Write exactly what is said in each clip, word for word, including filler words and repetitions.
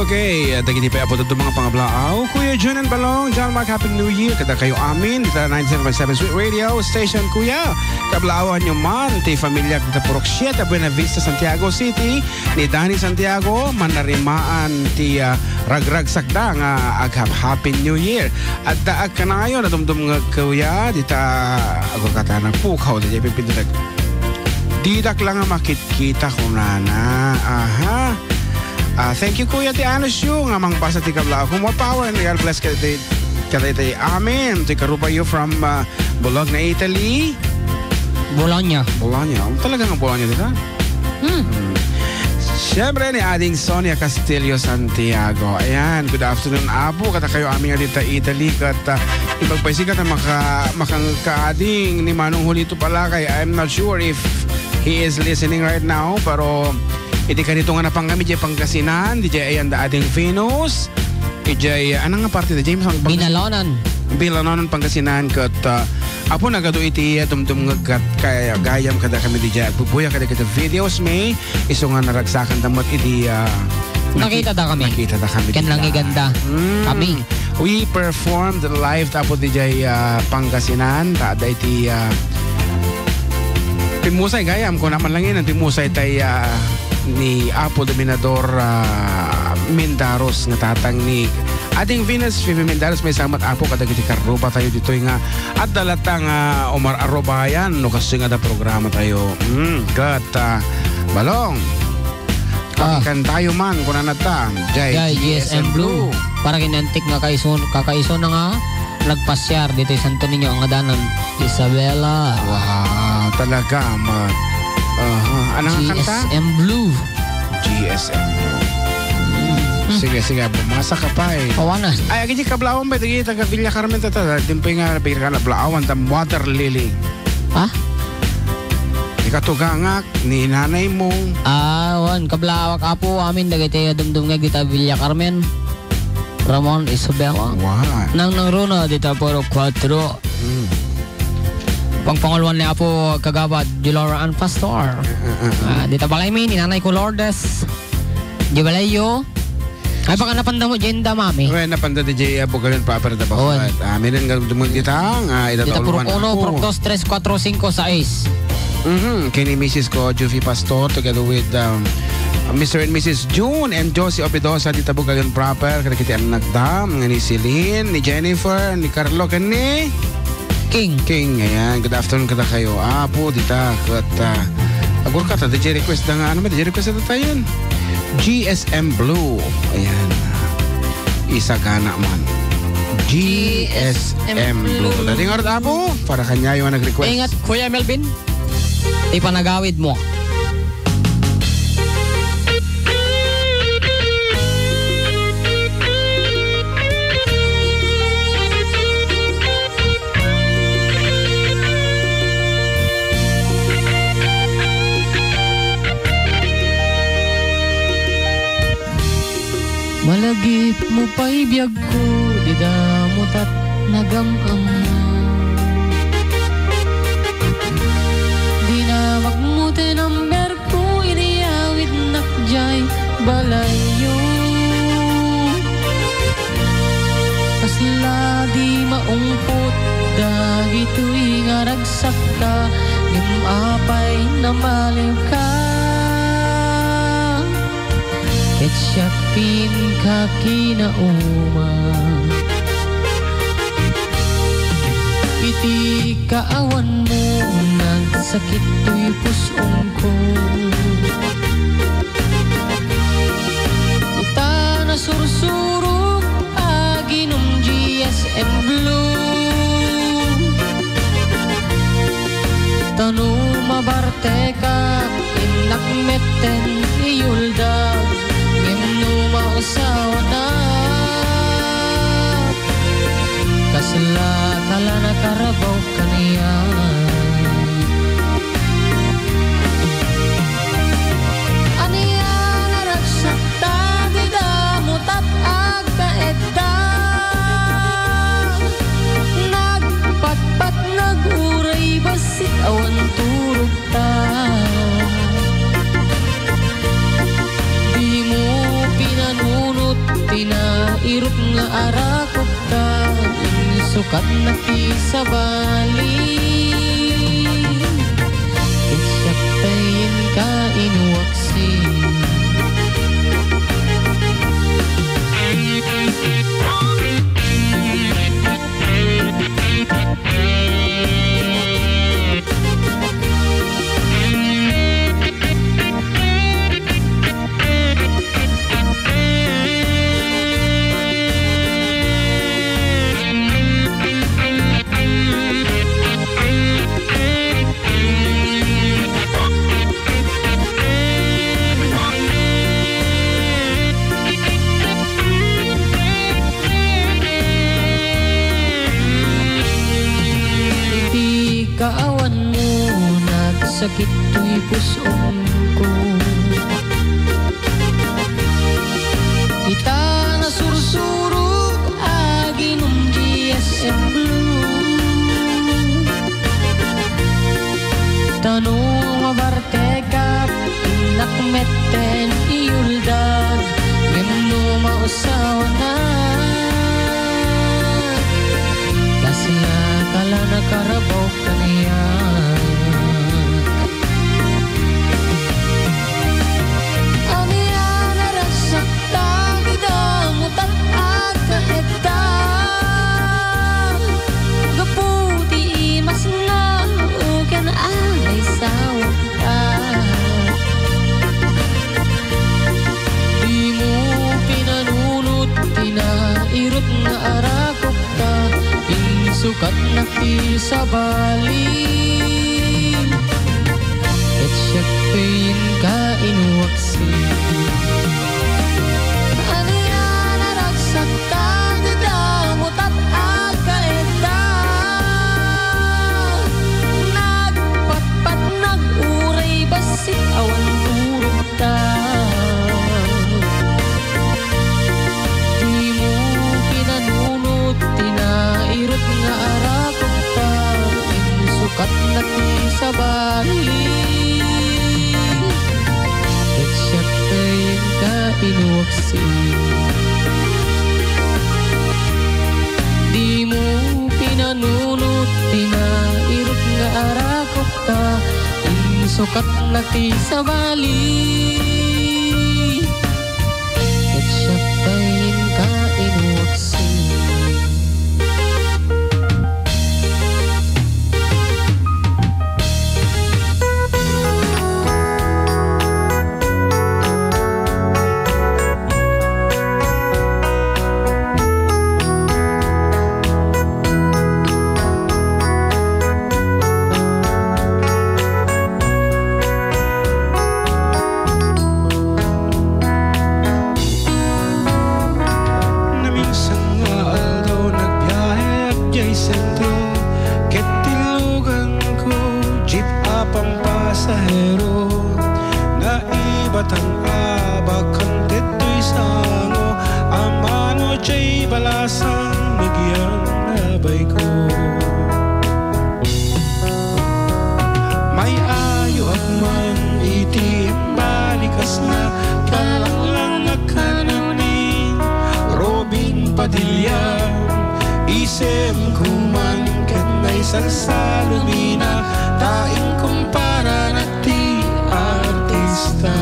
Okay, uh, dagiti pay apo dadduma nga pangablaaw. Kuya Jun and Balong, John Mark, Happy New Year. Kada kayo amin, dita ninety-seven point seven Sweet Radio Station, Kuya. Kablaawan nyo man, ti familia, dita Purok siete, Buena Vista, Santiago City, ni Danny Santiago, manarimaan ti, uh, ragragsakda nga aghap-, Happy New Year. Adda agkanayon, adumdum nga Kuya, dita, agurkata nagpukaw, dita ipipindag. Didak lang nga makit-, Kita ko na na. Aha. Ah, thank you, Kuya, ti Anos yu nga mangbasa ti kablaaw. More power and God bless kadaytoy, kadaytoy amin. Ti karuba yu from, ah, Bologna, Italy. Bologna. Bologna. Talaga nga Bologna, di ba? Hmm. Hmm. Siyempre, ni Ading Sonia Castillo Santiago. Ayan, good afternoon, Apo. Kada kayo amin nga dita Italy. Kat, ah, ipagpaysikat ang maka-, makangkaading ni Manong Julito Palakay. I'm not sure if He is listening right now, pero iti kanito nga napan kami, diay Pangasinan, diay ayan da Ading Venus, diay, ano nga parte da, James? Ang Pangasinan? Binalonan. Binalonan, Pangasinan, ket, ah, apo nagadu iti, ah, dumdum nga gat-, kay, gayam kada kami diay, agbubuya kada kita videos, may isu nga naragsakan da met iti, ah, Nakita da kami. Nakita da kami. Ken diay. Nangiganda. Mm. Kami. We performed live tapos diay, ah, Pangasinan, ta, da iti, ah, pimmusay gayam, kuna man lang yan, ang pimmusay tay, ah, ni Apo Dominador, ah, Mindaros nga tatang ni Ading Venus, Fifi Mindaros, may samat Apo, kadagiti karruba tayo ditoy nga adda latta nga umar-arubayan, no, kasi nga da programa tayo. Mm, gat, ah, Balong. Ah. Pakikantayo man, kunana ta, jay Jay G S M Blue. Blue. Para ken antik nga kaiso-, kakaisuna nga nagpasiar ditoy Santo Niño, ang adanan, Isabela. Wow, talaga, ma-, aha. Ano nga kanta? G S M Blue. G S M Blue. Hmm. Sige, sige, bumasa ka pa eh. Awanan. Ay, agi di kablaawan ba? Di taga Villa Carmen ta, ta, dimpay nga, bira ka na blaawan, the mother lily. Ha? Ikatugangak ni nanay mo. Ah, wan, kablaawak, Apo, amin dagiti dumdumngeg dita Villa Carmen. Ramon Isabela. Wan. Nang nangruna dita Purok Kuatro. Mm. Pangpanguluan ni Apo Kagawad Julora Ann Pastor. Ah, ah, ah, ah. Ah, dita balay mi ni Nanay ko Lourdes. Di balay yo. Ay, baka napanda mo, Jenda, mami. Well, napanda di Jay, ah, Bugalan, Papa, da Oy. Bakulat. Ah, minan nga dumdum dita, nga ida Dita tauluan Purok uno, ako. Purok dos, tres, kuatro, singko, sais. Mhm, kini misis ko, Juvie Pastor, together with, um, Mister and Missus June and Josie Obidosa, dita Bugalan proper, kadagiti anak da, nga ni Celine, ni Jennifer, ni Carlo, ken ni King. King, ayan. Good afternoon kada kayo. Apo, dita, ket, ah, agurkata, D J request da nga, ano man, D J request da tayo yan. G S M Blue. Ayan. Isagana man. G S M Blue. Dating oras, Apo, para kanyayo nga nag-request. Ingat, Kuya Melvin. Ipanagawid mo. Malagip mo pay biagko, dida mo tat nagam-am. Dina magmute number ko, iniyawidnak jay balayyo. Kasla di maungpot dagitoy nga ragsakta, ngem apay namaliwka? Ket siak ti inkakinauma. Iti kaawanmo, nagsakit toy pus-ongko. Ita nasursurok, aginom G S M Blue. Ta no mabartekak, innak metten iyulda. Ngem no mausawnak, kasla kala nakarabaw kaniak. Ania nga ragsakta, dida mo tat agtaedda. Nagpatpat, naguray, bassit awan turogta. Dimo pinanunot Nakisabali, ket siak pay inka inuaksi. Iti kaawanmo, nagsakit toy pus-ongko. Ita nasursurok aginom ti S M Blue. Ta no mabartekak, innak metten iuldag, ngem no mausawanak, kasla kala nakarabok kaniak. Ania naragsak Dagdamo tan agkaedda, gapu ti imasna ken anay sawakta. Dimo pinanunot ti nairut nga arakokta, insukatnak ti sabali. Ket siak pay inka inuaksi. Ania naragsak dagdamo tan agkaedda. Nagpatpat, nag-uray bassit awan turogta. Dimo pinanunot ti nairut nga arakokta, insukatnak ti sabali. Ket siak pay inka inuaksi. Dimo pinanunot ti nairut nga arakokta, insukatnak ti sabali. Ket siak pay inka inuaksi. Naminsan nga aldaw, nagbiaheak diay sentro, ket tilluganko jeep a pampasahero. Naibatang a bakan ditoy sango, ammano diay balasang nagyan nga bayko. May-ayoak man iti imbalikasna, palanglang a kanen ni Robin Padilla. Isemko man ken naisalsalumina, ta inkumparana ti artista.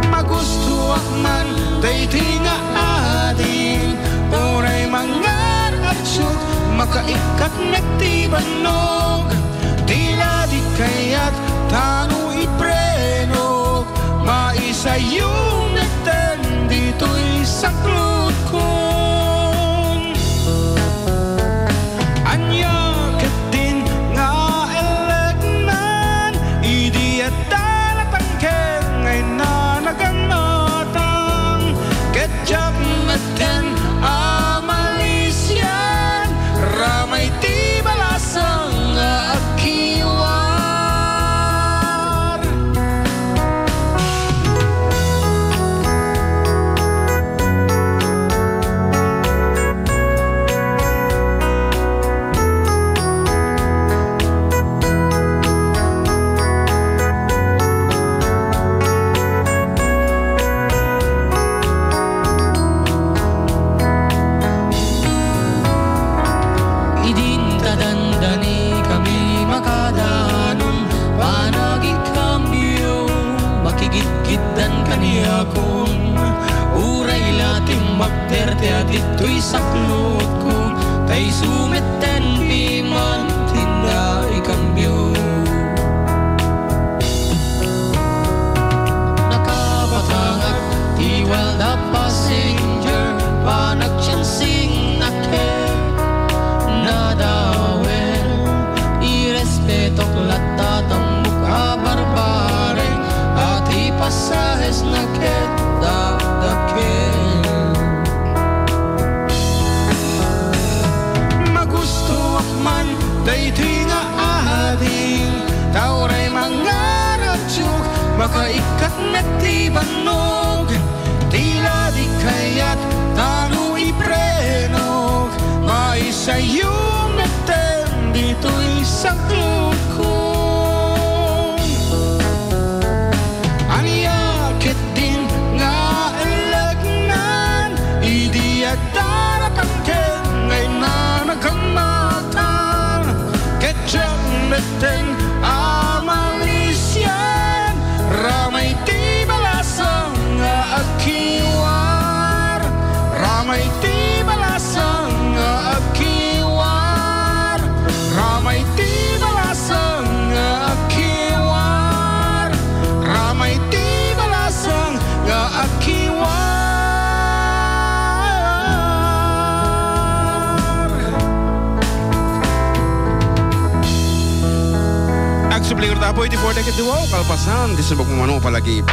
Magustoak man daytoy nga ading, uray mangar-atsok, makaikkat met ti bannog. Dina di kayat tano iprenok, maisayo metten ditoy saklutkon. Ania ketdin nga eleknan idi adda latangken nga innanagan natang? Ket diak metten a malisian, ramay ti balasang nga agkiwar. Saklutko, tay sumetten piman tinda ikambio. Nakapatangak ti walda passenger, panagchansing naket nadawen. Irespetok latta tammok a barbareng, a ti pasahes naket dakdakkel. Magustoak man daytoy nga ading, ta uray mangaradiok, makaikkat met ti bannog. Tila di kayat ta no iprenok, maisayo metten ditoy saklutko. Ania ketdin nga eleknan idi adda ratangken nga innanag a matan? Ket diak metten a malisian, ramay ti balasang nga agkiwar, ramay ti balasang nga agkiwar, ramay ti balasang nga agkiwar, ramay ti balasang nga agkiwar. Agsubli nga tapoy ti four decade duo, kalpasan ti subok mo mano palagi.